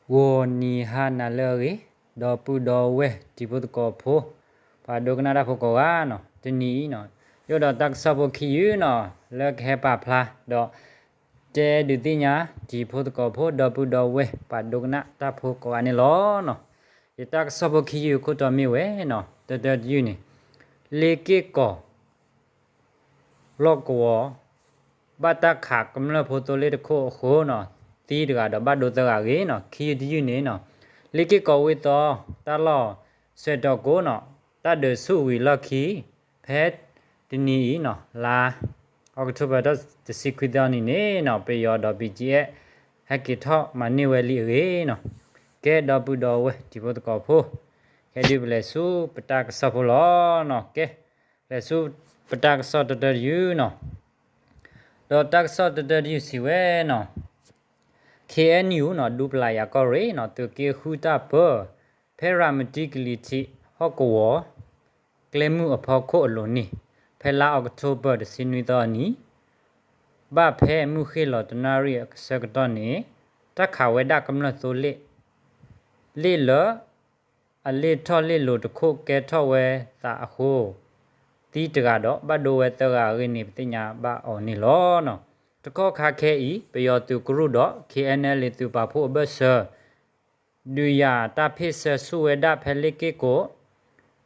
ဂီၤနံၤဟါနၤလၢအဂ့ၤ, ဒီပုၢ်ဒီဝဲၢ်တံၤဖိသကိးဖိ, ပှၤဒိကနၣ်တၢ်ဖိကိးဂၤန့ၣ်, တနံၤအံၤန့ၣ်, ယအိၣ်ဒီးတၢ်ကစီၣ်ဖိခံယုၢ်န့ၣ်, လၢကဟဲပာ်ဖျါဒီး တဲဒုးသ့ၣ်ညါတံၤဖိသကိးဖိ ဒီပုၢ်ဒီဝဲၢ် ပှၤဒိကနၣ်တၢ်ဖိကိးဂၤန့ၣ်လီၤ. ယတၢ်ကစီၣ်ဖိခံယုၢ်အခိၣ်တီမ့ၢ်ဝဲန့ၣ်, တၢတၢတယုၢ်န့ၣ်, လ့က့ၢ်ကီၤ လီၢ်ကဝီၤ ဘၣ်တၢ်ခးကမျၢၢ်ဖိသိလ့ၣ်တခိၣ်အဃိန့ၣ်, သံတဂၤဒီးဘၣ်ဒိသၢဂၤအဂ့ၢ်န့ၣ်, ခံယုၢ်တယုၢ်န့ၣ်န့ၣ်, လ့က့ၢ်ကီၤဝ့ၢ်သီ တၢ်လီၢ်စွဲတီကိးန့ၣ်, တၢ်ဒုးဆူၣ်ဝံၤလီၢ်ခံ ဖဲတနံၤအံၤန့ၣ်, လါ October တဆံခွံသီနံၤန့ၣ်န့ၣ်, ပယီၤဒီး ဘီကၠံအ့း ဟဲက့ၤထီၣ်မၤန့ၢ်ဝဲလံအဂ့ၢ်န့ၣ်, ကဲဒီပုၢ်ဒီဝဲၢ်တံၤဖိသကိးဖိ, ဟဲဒုးပလဲၤဆူပတၢ်ကစီၣ်ဖိလီၤန့ၣ်, ကဲ လဲၤဆူပတၢ်ကစီၣ်တၢတၢတယုၢ်န့ၣ်, ဒီးတၢ်ကစီၣ်တၢတၢတယုၢ်စံးဝဲန့ၣ်, ခ့ၣ်အဲၣ်ယူၣ်န့ၣ်, ဒူပလၤယၤကီၢ်ရ့ၣ်န့ၣ်, သုးက့ဃုတၢ်ပၢ, ဖဲရၤမတံကလံၤထံးဟီၣ်ကဝီၤ ကျဲမုၢ်အဖီခိၣ်အလိၤန့ၣ်, ဖဲလါ October တဆံနွံသီအနံၤ, ဘၣ်ဖဲမုၢ်ဃ့ၢ်လီၤတနၣ်ရံၣ်အဆၢကတီၢ်န့ၣ်, တၢ်ခးဝဲဒၣ်ကမျၢၢ်သိလ့ၣ်, လ့ၣ်လၢ အလ့ၣ်ထီၣ်လ့ၣ်လီၤတခိၣ်ကဲထီၣ်ဝဲသးအဃိ, သံတဂၤဒီးဘၣ်ဒိဝဲသၢဂၤအဂ့ၢ်န့ၣ် ပသ့ၣ်ညါဘၣ်အီၤန့ၣ်လီၤ. တကီၢ်ခါခဲအံၤ ပယီၤသုးကရူၢ်ဒီး ခ့ၣ်အဲၣ်ယူၣ် သုးပာ်ဖှိၣ်အဘၢၣ်စၢၤ ဒုးယၤတၢ်ဖ့ၣ်ဆၢဆူၣ်ဝဲဒၣ်ဖဲလ့က့ၢ်ကီၤ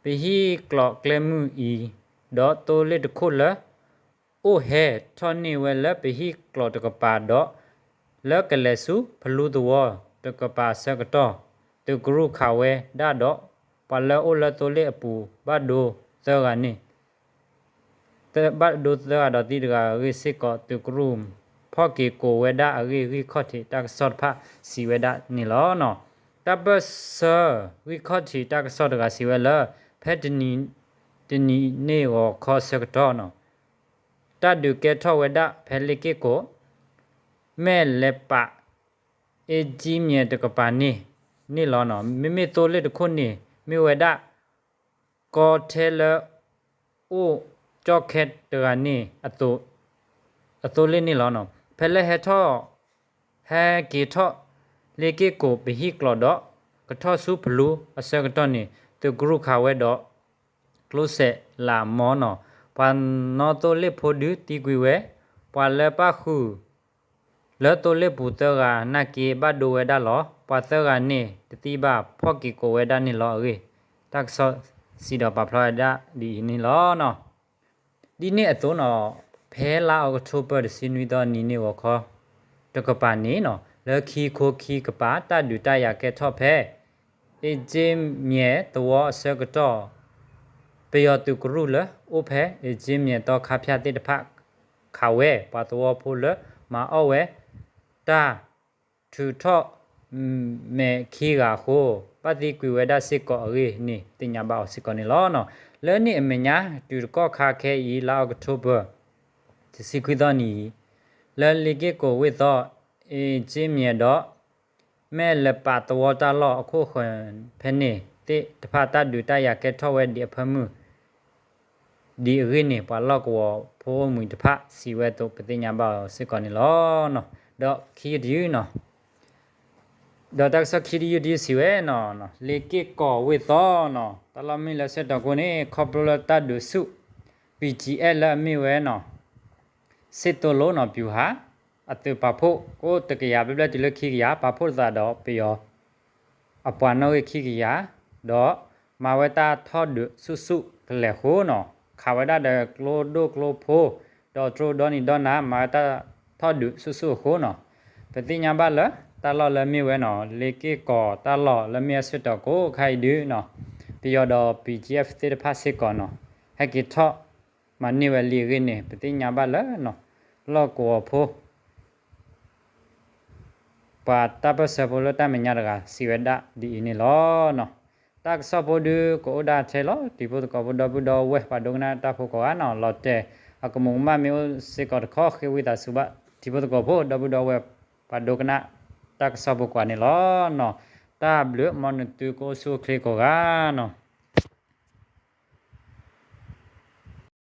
ပဟံၣ်ကျိးကျဲမုၢ်အံၤ, ဒီးသိလ့ၣ်တခိၣ်လၢ အိၣ်ဟဲထီၣ်န့ၢ်ဝဲလၢပဟံၣ်ကျိးတကပၤဒီး လၢကလဲၤဆူဖလူသဝီတကပၤအဆၢကတီၢ်, သုးကရူၢ်ခးဝဲဒၣ်ဒီး ပှၤလၢအိၣ်လၢသိလ့ၣ်အပူၤဘၣ်ဒိသၢဂၤန့ၣ် ဘၣ်ဒိသၢဂၤဒီးသံတဂၤအဂ့ၢ်စ့ၢ်ကီး သုးကရူၢ်ဖီၣ်က့ၤကိးဝဲဒၣ်အဂ့ၢ် ဂံၢ်ခီၣ်ထံးတၢ်ကစီၣ်တဖၣ်စံးဝဲဒၣ်န့ၣ်လီၤ. တၢ်ပၢၢ်ဆၢဂံၢ်ခီၣ်ထံးတၢ်ကစီၣ်တဂၤစံးဝဲလၢ ဖဲတနံၤန့ၣ်ဂီၤခီအဆၢကတီၢ်န့ၣ်, တၢ်ဒုးကဲထီၣ်ဝဲဒၣ်ဖဲလ့က့ၢ်ကီၤ မဲၢ်လဲၤပာ် အ့ကၠံမၠဲၤတကပၤန့ၣ်န့ၣ်လီၤ. မ့မ့ၢ်သိလ့ၣ်တခိၣ်န့ၣ် မ့ၢ်ဝဲဒၣ် ကီထဲလၢ အိၣ်ကၠီၣ်ခဲတဂၤန့ၣ် အသိလ့ၣ်န့ၣ်လီၤ. ဖဲလၢဟဲထီၣ် ဟဲက့ၤထီၣ် လ့က့ၢ်ကီၤပဟံၣ်ကျိးဒီး ကထီၣ်ဆူဖလူအဆၢကတီၢ်န့ၣ် သုးကရူၢ်ခးဝဲဒီး ကျိစဲးလးမီန့ၣ်, ပှၤနီၣ်သိလ့ၣ်ဖိဒုးသံကွံာ်ဝဲ, ပှၤလၢပၣ်ဃုာ် လၢသိလ့ၣ်ပူၤသၢဂၤနာ်က့ဘၣ်ဒိဝဲဒၣ်လီၤ. ပှၤသၢဂၤန့ၣ်တသံဘၣ် ဖီၣ်က့ၤကိးဝဲဒၣ်န့ၣ်လီၤအဂ့ၢ် တၢ်ကစီၣ်စံးဒီးပာ်ဖျါဝဲဒၣ်ဒ်အံၤန့ၣ်လီၤ. ဒ်န့ၣ်အသိးန့ၣ်, ဖဲလါအီးကထိဘၢၣ်တဆံနွံသီနံၤန့ၣ်ဂီၤခီတကပၤန့ၣ်န့ၣ်, လၢခံခိခံကပၤတၢ်ဒုးတၢ်ယၤကဲထီၣ်ဖဲ အ့ကၠံမၠဲၤသဝီအဆၢကတီၢ်, ပယီၤသုးကရူၢ်လၢအိၣ်ဖဲ အ့ကၠံမၠဲၤသီခါဖၠၣ်သ့ၣ်တဖၣ် ခးဝဲ ပှၤသဝီဖိလၢမၤအီၣ်ဝဲတၢ် ထုးထီၣ်မဲာ်ခံဂၤအဃိ, ဘၣ်သံကွံာ်ဝဲဒၣ်စ့ၢ်ကီးအဂ့ၢ်န့ၣ် သ့ၣ်ညါဘၣ်အီၤစ့ၢ်ကီးန့ၣ်လီၤ. လၢန့ၣ်အမဲာ်ညါ တုၤတကီၢ်ခါခဲအံၤ လါအီးကထိဘၢၣ် တဆံခွံသီနံၤအံၤ, လၢလ့က့ၢ်ကီၤဝ့ၢ်သီ အ့ကၠံမၠဲၤဒီး မဲၢ်လဲၤပာ်သဝီတၢ်လီၢ်အခိၣ်ဃၢၤဖဲန့ၣ်သ့ၣ်တဖၣ် တၢ်ဒုးတၢ်ယၤကဲထီၣ်ဝဲဒံးအဖၢမုၢ် ဒ်အဂ့ၢ်န့ၣ် ပှၤလီၢ်ကဝီၤဖိမုၣ်တဖၣ်စံးဝဲအသိး ပသ့ၣ်ညါဘၣ်အီၤစ့ၢ်ကီးန့ၣ်လီၤ. ဒီးခံယုၢ်တယုၢ်န့ၣ်, ဒီးတၢ်ကစီၣ်ခံတယုၢ်တယုၢ်စံးဝဲန့ၣ်, လ့က့ၢ်ကီၤဝ့ၢ်သီန့ၣ်, တၢ်လီၢ်မ့ၢ်လၢဆၢကတီၢ်ကိးန့ၣ် ခီဖျိလၢတၢ်ဒုးဆူၣ် ဘီကၠံအဲၣ် လၢအမ့ၢ်ဝဲန့ၣ် စစ်သုံးလုံးန့ၣ် ဗျူဟာ အသုးပာ်ဖှိၣ်ကိးတကယၤဘျဲၣ်ဘျဲၣ်တုၤလၢခံကယၤ ပာ်ဖှိၣ်သးဒီးပယီၤ အပှၤနီၣ်ဂံၢ်ခံကယၤ, ဒီးမၤဝဲတၢ်ထီၣ်ဒုးဆူၣ်ဆူၣ်ကလဲာ်အဃိန့ၣ်, ခးဝဲဒၣ်ဒီးကျိဒိၣ်ကျိဖိ, ဒီးတြိဒီနံၤဒီနၤ မၤဝဲတၢ်ထီၣ်ဒုးဆူၣ်ဆူၣ်အဃိန့ၣ်, ပသ့ၣ်ညါဘၣ်လၢတၢ်လီၢ်လၢမ့ၢ်ဝဲန့ၣ် လ့က့ၢ်ကီၤတၢ်လီၢ်လၢမ့ၢ်အဆၢကတီၢ်ကိးခါအံၤဒုးန့ၣ်, ပယီၤဒီး ဘီကၠံအဲၣ် သ့ၣ်တဖၣ်စ့ၢ်ကီးန့ၣ် ဟဲက့ၤထီၣ်မၤန့ၢ်ဝဲလံအဂ့ၢ်န့ၣ် ပသ့ၣ်ညါဘၣ်လၢ လီၢ်ကဝီၤဖိ ပှၤတၢ်ပၢၢ်ဆၢဖိလၢတၢ်မဲာ်ညါတဂၤစံးဝဲဒၣ်ဒ်အံၤန့ၣ်လီၤ. တၢ်ကစီၣ်ဖိဒုးကအိၣ်ဒၣ်ထဲလီၤ. တံၤဖိသကိးဖိ ဒီပုၢ်ဒီဝဲၢ် ပှၤဒိကနၣ်တၢ်ဖိကိးဂၤန့ၣ်, လီၤတဲာ်အကမူးကမၣ်မ့ၢ်အိၣ်စ့ၢ်ကီးတခီ ဃ့ဝံသးစူၤဘၣ်တံၤဖိသကိးဖိ ဒီပုၢ်ဒီဝဲၢ် ပှၤဒိကနၣ်တၢ်ကစီၣ်ဖိကိးဂၤန့ၣ်လီၤ. တၢ်ဘျုး မ်နသုကအိၣ်ဆူၣ်အိၣ်ချ့ကိးဂၤန့ၣ်.